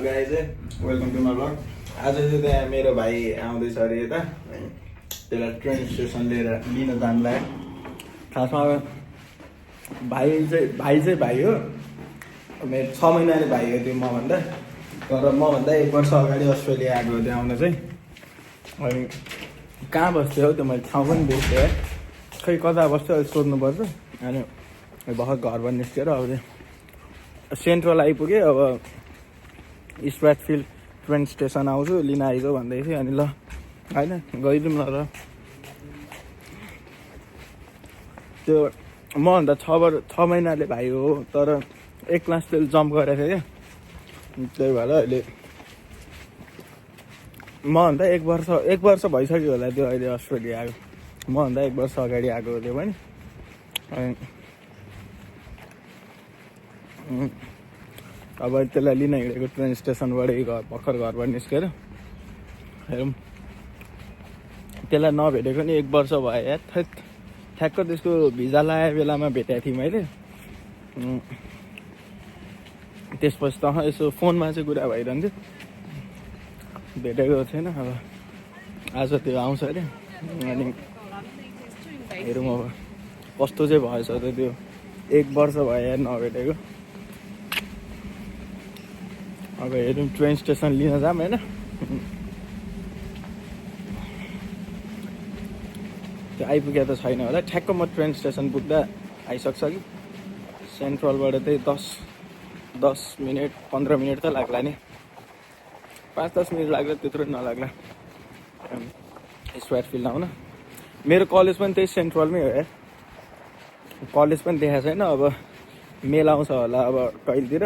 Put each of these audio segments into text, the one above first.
Guys welcome to my blog. आज चाहिँ त्यहाँ मेरो भाइ आउँदैछ अरे यता, त्यसलाई ट्रेन स्टेसन लिन जानु लाग्यो। खासमा भाइ चाहिँ भाइ हो, मेरो 6 महिनाले भाइ हो त्यो मभन्दा। तर मभन्दा 1 वर्ष अगाडि अस्ट्रेलिया आएको त्यो आउन चाहिँ। अनि कहाँ बस्थ्यो हौ त्यो, मैले ठाउँ पनि बिर्सेँ है, खै कता बस्थ्यो अहिले सोध्नुपर्छ। अनि भर्खर घरबाट निस्केर अब सेन्ट्रल आइपुगेँ। अब इस्ट व्याटफिल्ड ट्रेन स्टेसन आउँछु, लिन आइज भन्दै थियो। अनि ल होइन गइदिउँ न र। त्यो मभन्दा 6 महिनाले भाइ हो, तर 1 क्लास फेल जम्प गरेको थियो क्या। त्यही भएर अहिले मभन्दा 1 वर्ष भइसक्यो होला त्यो अहिले अस्ट्रेलिया आएको। मभन्दा 1 वर्ष अगाडि आएको त्यो पनि। अब त्यसलाई लिन हिँडेको ट्रेन स्टेसनबाटै भर्खर घरबाट निस्केर। हेरौँ त्यसलाई नभेटेको नि 1 वर्ष भयो यार। ठ्याक्क त्यसको भिजा लागेको बेलामा भेटेको थिएँ मैले। त्यसपछि त यसो फोनमा चाहिँ कुरा भइरहन्थ्यो, भेटेको थिएन। अब आज त्यो आउँछ अरे। अनि हेरौँ अब कस्तो चाहिँ भएछ त त्यो। 1 वर्ष भयो यार नभेटेको। अब हेरौँ ट्रेन स्टेसन लिन जाऊँ होइन। त्यो आइपुगे त छैन होला। ठ्याक्क म ट्रेन स्टेसन पुग्दा आइसक्छ कि। सेन्ट्रलबाट चाहिँ 10 मिनट 15 मिनट त लाग्ला नि। 5-10 मिनट लाग्ला, त्यत्रो नलाग्ला इस्ट व्याटफिल्ड आउन। मेरो कलेज पनि त्यही सेन्ट्रलमै हो यार। कलेज पनि देखाएको छैन। अब मेल आउँछ होला अब कहिलेतिर।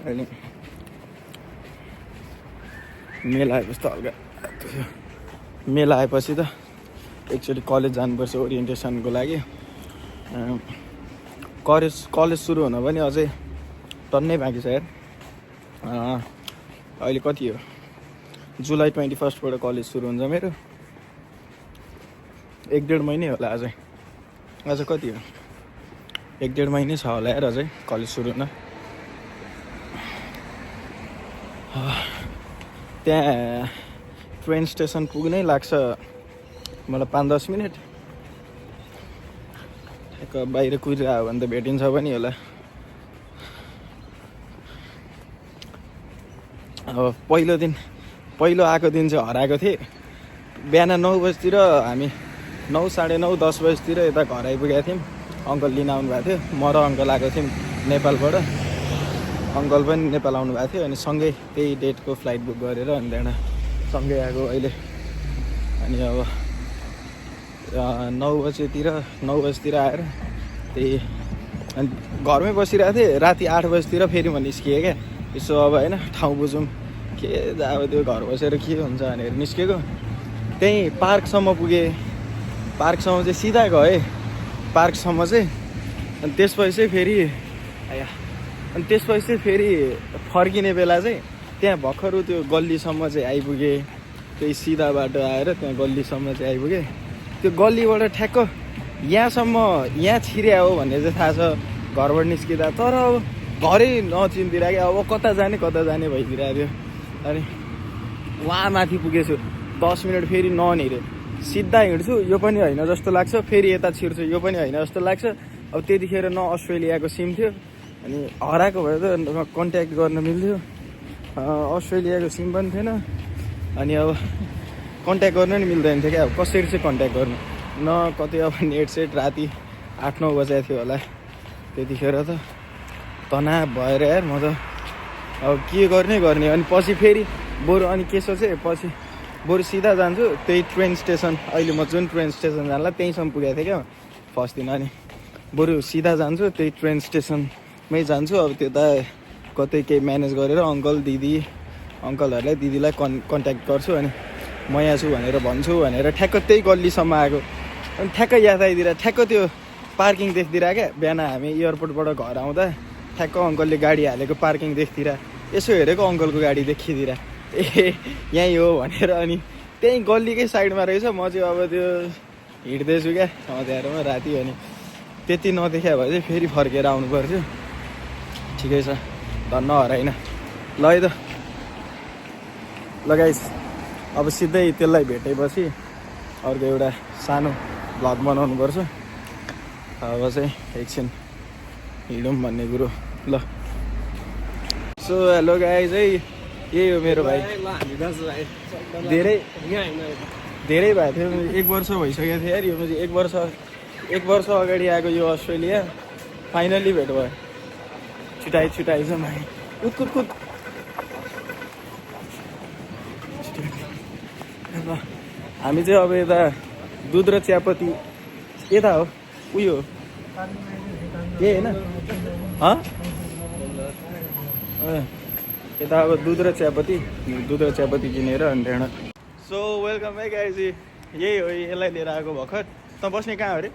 अनि मेल आएपछि त हल्का मेल आएपछि त एकचोटि कलेज जानुपर्छ ओरिएन्टेसनको लागि। कलेज सुरु हुन पनि अझै टन्नै बाँकी छ यार। अहिले कति हो, जुलाई 21बाट कलेज सुरु हुन्छ मेरो। 1-1.5 महिनै होला अझै। अझ कति हो, 1-1.5 महिनै छ होला यार अझै कलेज सुरु हुन। त्यहाँ ट्रेन स्टेसन पुग्नै लाग्छ मलाई 5-10 मिनट। ठ्याक्क बाहिर कुदिरह्यो भने त भेटिन्छ पनि होला। अब पहिलो आएको दिन चाहिँ हराएको थिएँ। बिहान 9 बजीतिर हामी 9, साढे 9, 10 बजीतिर यता घर आइपुगेको थियौँ। अङ्कल लिन आउनु भएको थियो। म र अङ्कल आएको थियौँ नेपालबाट। अङ्कल पनि नेपाल आउनु भएको थियो। अनि सँगै त्यही डेटको फ्लाइट बुक गरेर अनि त्यहाँबाट सँगै आएको अहिले। अनि अब 9 बजीतिर आएर त्यही अनि घरमै बसिरहेको थिएँ। राति 8 बजीतिर फेरि म निस्किएँ क्या। यसो अब होइन ठाउँ बुझौँ के अब त्यो घर बसेर के हुन्छ भनेर निस्केको। त्यहीँ पार्कसम्म पुगेँ। पार्कसम्म चाहिँ सिधा गएँ पार्कसम्म चाहिँ। अनि त्यसपछि चाहिँ फेरि फर्किने बेला चाहिँ त्यहाँ भर्खर त्यो गल्लीसम्म चाहिँ आइपुगेँ। त्यही सिधा बाटो आएर त्यहाँ गल्लीसम्म चाहिँ आइपुगेँ। त्यो गल्लीबाट ठ्याक्क यहाँ छिर्या हो भन्ने चाहिँ थाहा छ घरबाट निस्किँदा। तर अब घरै नचिन्दिरहेको क्या। अब कता जाने भइदिरहेको थियो। अनि वहाँ माथि पुगेछु। 10 मिनट फेरि नन हेरेँ। सिधा हिँड्छु यो पनि होइन जस्तो लाग्छ, फेरि यता छिर्छु यो पनि होइन जस्तो लाग्छ। अब त्यतिखेर न अस्ट्रेलियाको सिम थियो। अनि हराएको भए त कन्ट्याक्ट गर्न मिल्थ्यो। अस्ट्रेलियाको सिम पनि थिएन। अनि अब कन्ट्याक्ट गर्न नि मिल्दैन थियो क्या। अब कसरी चाहिँ कन्ट्याक्ट गर्नु न कतै। अब नेट सेट राति 8-9 बजेको थियो होला त्यतिखेर त। तनाव भएर यार म त अब के गर्ने। अनि पछि फेरि अनि के सोचेँ, पछि बरु सिधा जान्छु त्यही ट्रेन स्टेसन। अहिले म जुन ट्रेन स्टेसन जानला त्यहीँसम्म पुगेको थिएँ क्या फर्स्ट दिन। अनि बरु सिधा जान्छु त्यही ट्रेन स्टेसनमै जान्छु। अब त्यो त कतै केही म्यानेज गरेर अङ्कलहरूलाई दिदीलाई कन्ट्याक्ट गर्छु। अनि म यहाँ छु भनेर भन्छु भनेर ठ्याक्क त्यही गल्लीसम्म आएको। अनि ठ्याक्क याद आइदिएर ठ्याक्क त्यो पार्किङ देख्दिरह क्या। बिहान हामी एयरपोर्टबाट घर आउँदा ठ्याक्क अङ्कलले गाडी हालेको पार्किङ देख्दिरह। यसो हेरेको अङ्कलको गाडी देखिदिरह। यहीँ हो भनेर। अनि त्यहीँ गल्लीकै साइडमा रहेछ। म चाहिँ अब त्यो हिँड्दैछु क्या अँध्यारोमा राति। अनि त्यति नदेखा भए चाहिँ फेरि फर्केर आउनु पर्थ्यो। ठिकै छ, धन्न हराइन। ल है त ल गाइस अब सिधै त्यसलाई भेटेपछि अर्को एउटा सानो भ्लग बनाउनु पर्छ अब चाहिँ एकछिन हिँडौँ भन्ने कुरो ल सो हेलो गाइस है यही हो मेरो भाइ धेरै भएको थियो 1 वर्ष भइसकेको थियो यार यो चाहिँ 1 वर्ष अगाडि आएको यो अस्ट्रेलिया फाइनल्ली भेट भयो छुटाइछ भाइ कुद हामी चाहिँ अब यता दुध र चियापत्ती यता हो उयो के होइन यता अब दुध र चियापत्ती किनेर अनि त्यहाँबाट सो वेलकम है गाइज यही हो यसलाई लिएर आएको भर्खर त बस्ने कहाँ हो अरे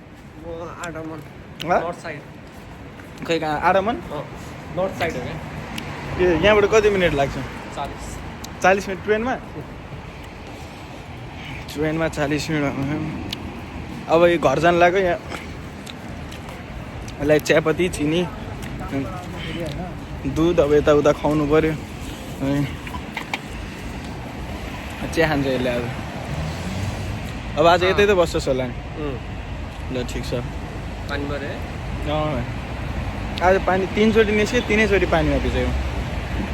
खै कहाँ आडमन नर्थ साइड हो ए यहाँबाट कति मिनट लाग्छ 40 मिनट ट्रेनमा 40 मिनट अब यो घर जानु लाग्यो यहाँ यसलाई चियापत्ती चिनी दुध अब यताउता खुवाउनु पऱ्यो चिया खान्छ यसले अब आज यतै त बस्छस् होला नि ल ठिक छ पानी पऱ्यो आज पानी 3 चोटि निस्क्यो 3 चोटि पानीमा भिजेको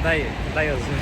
दाइ हजुर